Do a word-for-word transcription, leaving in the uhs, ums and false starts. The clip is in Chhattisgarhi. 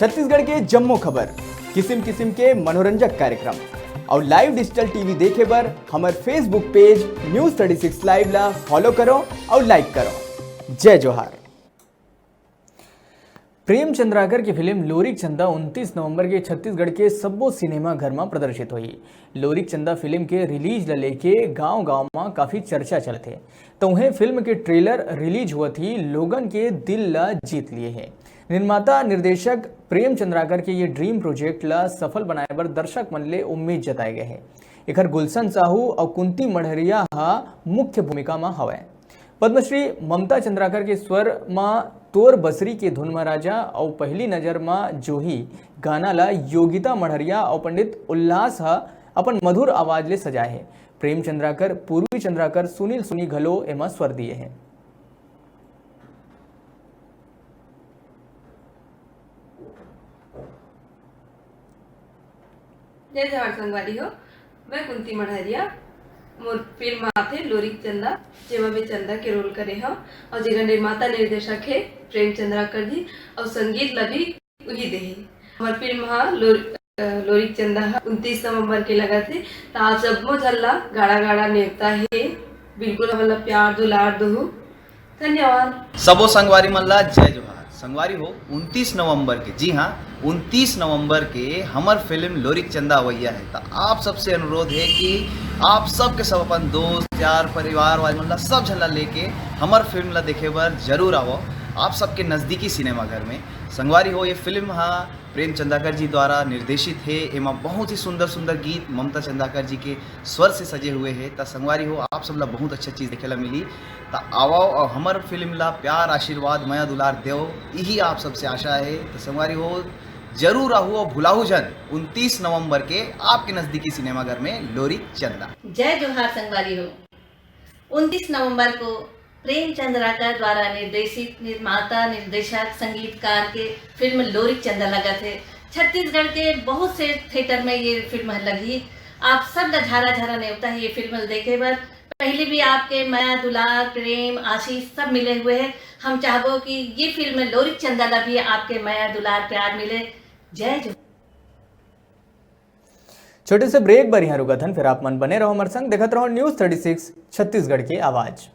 छत्तीसगढ़ के जम्मो खबर, किसिम किसिम के मनोरंजक कार्यक्रम अउ live digital T V देखे बर हमर Facebook page News thirty six Live ला follow करो अउ like करो। जय जोहार। प्रेम चंद्राकर की फिल्म लोरिक चंदा उनतीस नवंबर के छत्तीसगढ़ के सब्बो सिनेमा घर म प्रदर्शित होही। लोरिक चंदा फिल्म के रिलीज ल लेके गांव-गांव म काफी चर्चा चलत हे। त उहें फिल्म के ट्रेलर रिलीज होवत ही लोगन के दिल ल जीत लिए हे। निर्माता निर्देशक प्रेम चंद्राकर के ये ड्रीम प्रोजेक्ट ल सफल बनाए बर दर्शक मन ले उम्मीद जताए गए हे। एखर गुलशन साहू अउ कुंती मढ़रिया ह मुख्य भूमिका म हवय। पद्मश्री ममता चंद्राकर के स्वर म तोर बसरी के धुन म राजा अउ पहली नजर म जोही गाना ल योगिता मढ़रिया अउ पंडित उल्लास ह अपन मधुर आवाज ले सजाए हे। प्रेम चंद्राकर, पूर्वी चंद्राकर, सुनील सोनी घलो एमा स्वर दिए हे। जय जोहार संगवारी हो, मैं कुंती मढ़रिया। मोर फिल्म आथे लोरिक चंदा, जेमा मैं चंदा के रोल करे हव, अउ जेकर निर्माता निर्देशक हे प्रेम चंद्राकर जी, अउ संगीत ल भी उही दे हे। हमर फिल्म ह लोर-, अ, लोरिक चंदा ह उनतीस नवंबर के लगत हे, त आप सबो झन ला गाड़ा गाड़ा नेवता हे, बिल्कुल हमन ला प्यार दुलार दुहू। धन्यवाद। सबो संगवारी मन ला जय जोहार। संगवारी हो, उनतीस नवंबर के, जी हाँ, उनतीस नवंबर के हमर फिल्म लोरिक चंदा अवैया हे। त आप सबसे अनुरोध हे कि आप सब के सब अपन दोस्त, यार, परिवार वाले मन ला, सब झन ला लेके हमर फिल्म ला देखे बर जरूर आवो, आप सबके नजदीकी सिनेमा घर में। संगवारी हो, ये फिल्म हा प्रेम चंदाकर जी द्वारा निर्देशित हे। एमा बहुत ही सुंदर सुंदर गीत ममता चंदाकर जी के स्वर से सजे हुए हे। त संगवारी हो, आप सब ला बहुत अच्छा चीज देखे ला मिली। त आवो अउ हमर फिल्म ला प्यार, आशीर्वाद, मया दुलार देव, यही आप सबसे आशा हे। त संगवारी हो, जरूर आहू अउ भुलाहू झन उनतीस नवंबर के आपके नजदीकी सिनेमाघर में लोरिक चंदा। जय जोहार संगवारी हो। उनतीस नवंबर को प्रेम चंद्राकर द्वारा निर्देशित, निर्माता, निर्देशक, संगीतकार के फिल्म लोरिक चंदा लगत हे। छत्तीसगढ़ के बहुत से थिएटर में ये फिल्म लगही। आप सब ला झारा झारा नेवता हे ये फिल्म देखे बर। पहले भी आपके मया, दुलार, प्रेम, आशीष सब मिले हुए हैं। हम चाहबो कि ये फिल्म लोरिक चंदा ला भी आपके मया, दुलार, प्यार मिले। जय जोहार। छोटे से ब्रेक बर यहाँ रुकत हन, फिर आप मन बने रहो हमर संग, देखत रहो News thirty six छत्तीसगढ़ के आवाज।